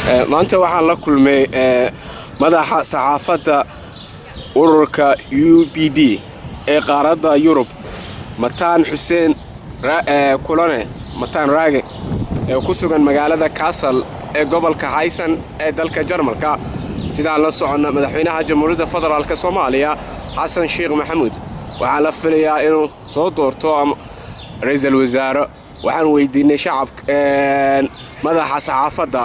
Maanta waxaan la kulmay madaxa saxaafadda ururka UPD ee qaaradda Yurub, Mataan Xuseen Kulane, Mataan Raage, ee ku sugan magaalada Kassel ee gobolka Haysan ee dalka Jarmalka. Sidaan la soconna, madaxweynaha Jamhuuriyadda Federaalka Soomaaliya Xasan Sheekh Maxamuud waxaa la filayaa inuu soo doorto ra-iisul wasaare. Waxaan weydiinay shacabka madaxa saxaafadda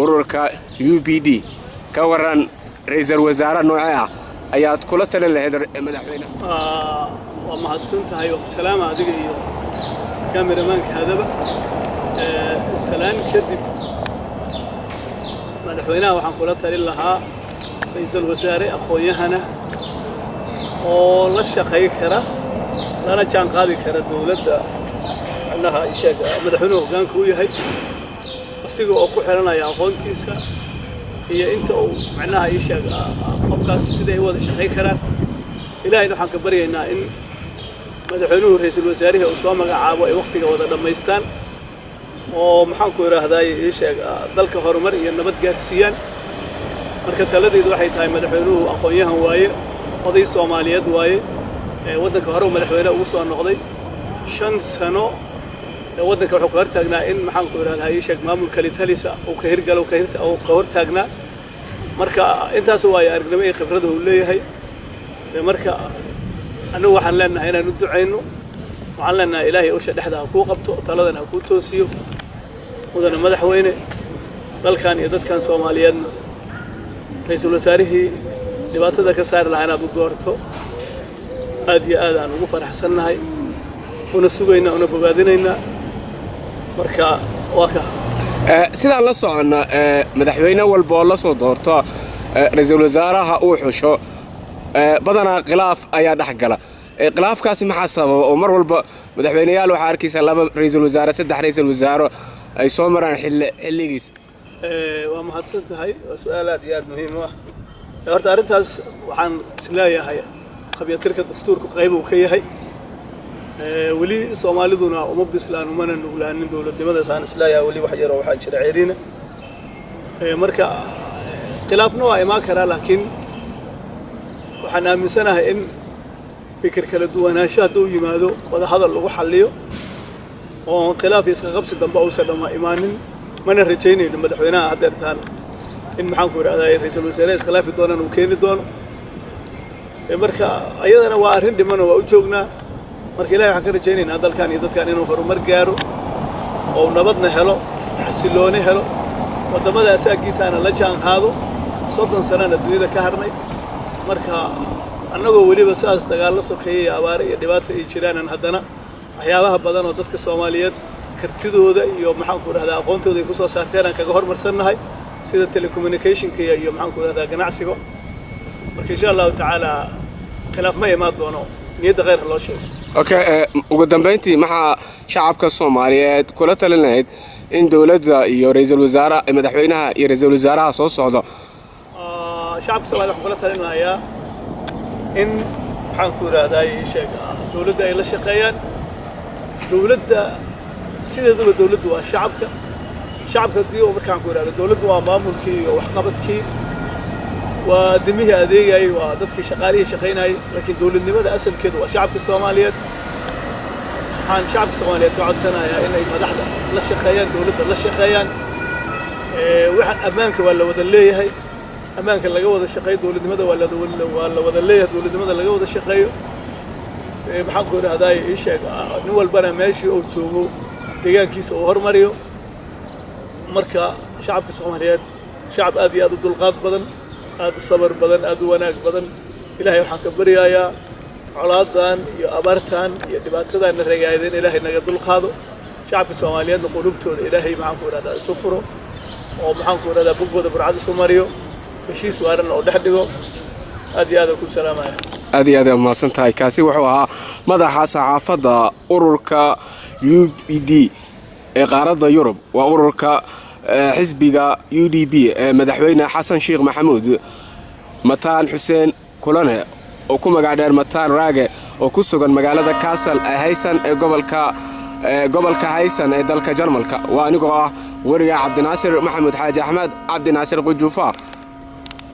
ururka UPD, ka waran ra-iisul wasaare noocee ah ayaad kula talin lahayd madaxweyne? Waa mahadsan tahay. Salaama adiga iyo kameramaankaadaba. Salaan kadib, madaxweynaha waxaan kula talin lahaa ra-iisul wasaare aqoon-yahana oo la shaqay kara, lana jaan qaadi kara dowladda, macnaha isheeg madaxweynuhu hoggaanka u yahay, asiga oo ku xiranaya aqoontiisa iyo inta uu macnaha isheeg qofkaas siday u wada shaqay karaan. Ilaahayna waxaan ka baryaynaa in madaxweynuhu ra-iisul wasaarihii uu soo magacaabo ay wakhtiga wada dhammaystaan oo, maxaan ku idhaahdaay, ii sheeg dalka horumar iyo nabad gaarsiiyaan. Marka taladaydu waxay tahay, madaxweynuhu aqoon-yahan waaye, oday Soomaaliyeed waaye, waddanka hore uu madaxweyne ugu soo noqday 5 sano. Waddanka wuxuu ka hortaagnaa in, maxaan ku idhahdaa, ii sheeg maamul kalitalisa uu ka hirgalo uu ka hortaagnaa. Marka intaas waayo aragnimo iyo khibrada uu leeyahay. Marka annagu waxaan leenahay inaan u ducayno. Waxaan leenahay, Ilaahay usha dhexda ha kuu qabto, taladan ha kuu toosiyo, mudane madaxweyne. Dalkan iyo dadkan Soomaaliyeedna ra-iisul wasaarihii dhibaatada ka saari lahaa inaad u doorto aad iyo aad aan ugu faraxsannahay, una sugaynaa, una bogaadinaynaa. Marka waa ka Sidaan la soconna, madaxweyne walba oo la soo doorto ra-iisul wasaaraha uu xusho, badanaa khilaaf ayaa dhex gala. Khilaafkaasi maxaa sababa oo mar walba madaxweyneyaal waxaa arkaysaa laba ra-iisul wasaare, saddex ra-iisul wasaaro ay soo maraan xilligiis? Waa mahadsan tahay. Waa su-aal aad iyo aad muhiim u ah. Horta arrintaas waxaan isleeyahay qabyatirka dastuurku qayb uu ka yahay. Weli Soomaaliduna uma bislaan, umana nuglaanin dowladnimadaas aan isleeyahay. Weli wax yaroo waxaa jira ceeriina. Marka khilaafna waa imaan karaa, laakiin waxaan aaminsanahay in fikir kala duwanaansho hadduu yimaado wadahadal lagu xalliyo oo khilaaf iyo iska qabsi dambe uusan dhama imaanin. Mana rajaynayno madaxweynaha haddeertaan in, maxaan ku idhahdaa, ra-iisul wasaare iskhilaafi doonaan uu keeni doono. Marka ayadana waa arrin dhimanoo waa u joognaa. Marka Ilahay waxaan ka rajaynaynaa dalkan iyo dadkan inuu horumar gaaro oo nabadna helo, xasilooni helo, waddamada asaagiisaana la jaan qaado. 30 sanana adduunyada ka harnay. Marka annagoo weliba sidaas dagaallo sokeeya iyo abaare iyo dhibaata ay jiraanan, haddana waxyaabaha badan oo dadka Soomaaliyeed kartidooda iyo, maxaan ku idhahdaa, aqoontooda ay kusoo saarteen aan kaga hormarsannahay, sida telecommunicationka iyo, maxaan ku idhahdaa, ganacsiga. Marka insha Allahu tacaala khilaaf ma imaan doono, niyadda khayrka loo sheego. Okay, ugu dambeyntii, maxaa shacabka Soomaaliyeed kula talin lahayd in dowladda iyo ra-iisul wasaare, madaxweynaha iyo ra-iisul wasaaraha soo socdo? Shacabka Soomaliya waxaan kula talinayaa in, maxaan ku idhahdaa, sheeg dowladda ay la shaqeeyaan. Dowladda sideedaba dowladdu waa shacabka. Shacabka haddii uu, markaan ku idhahdo, dowladdu waa maamulkii iyo waxqabadkii, waa dimihii adeegayay, waa dadkii shaqaalihii shaqaynayay, laakiin dowladnimada asalkeedu waa shacabka Soomaaliyeed. Waxaan shacabka Soomaaliyeed ka codsanayaa inay madaxda la shaqeeyaan, dowladda la shaqeeyaan. Waxa ammaanka waa la wada leeyahay, ammaanka laga wada shaqeeyo. Dowladnimada waa la wada leeyahay, dowladnimada laga wada shaqeeyo. Maxaan ku idhahdaa, ii sheeg, nin walbana meeshii uu joogo deegaankiisa uu hormariyo. Marka shacabka Soomaaliyeed, shacab aad iyo aad u dulqaad badan, aad u sabar badan, aad u wanaag badan. Ilaahay waxaan ka baryayaa colaadan iyo abaartan iyo dhibaatadan na ragaadeen Ilaahay naga dulqaado. Shacabka Soomaaliyeedna qulubtooda Ilaahay, maxaan ku idhahdaa, isu furo oo, maxaan ku idhahdaa, boggooda burcad isu mariyo, heshiis waarana oo dhex dhigo. Aad iyo aad ku salaamaya. Aad iyo aad ay umahadsan tahay. Kaasi wuxuu ahaa madaxa saxaafadda ururka UPD ee qaaradda Yurub, waa ururka xisbiga UDP ee madaxweyne Xasan Sheekh Maxamuud, Mataan Xuseen Kulane oo ku magac dheer Mataan Raage, oo ku sugan magaalada Kassel ee Haysan ee gobolka gobolka Haysan ee dalka Jarmalka. Waa anigoo ah weriga Cabdinaasir Maxamuud Xaaji Axmed, Cabdinaasir Qujuufa.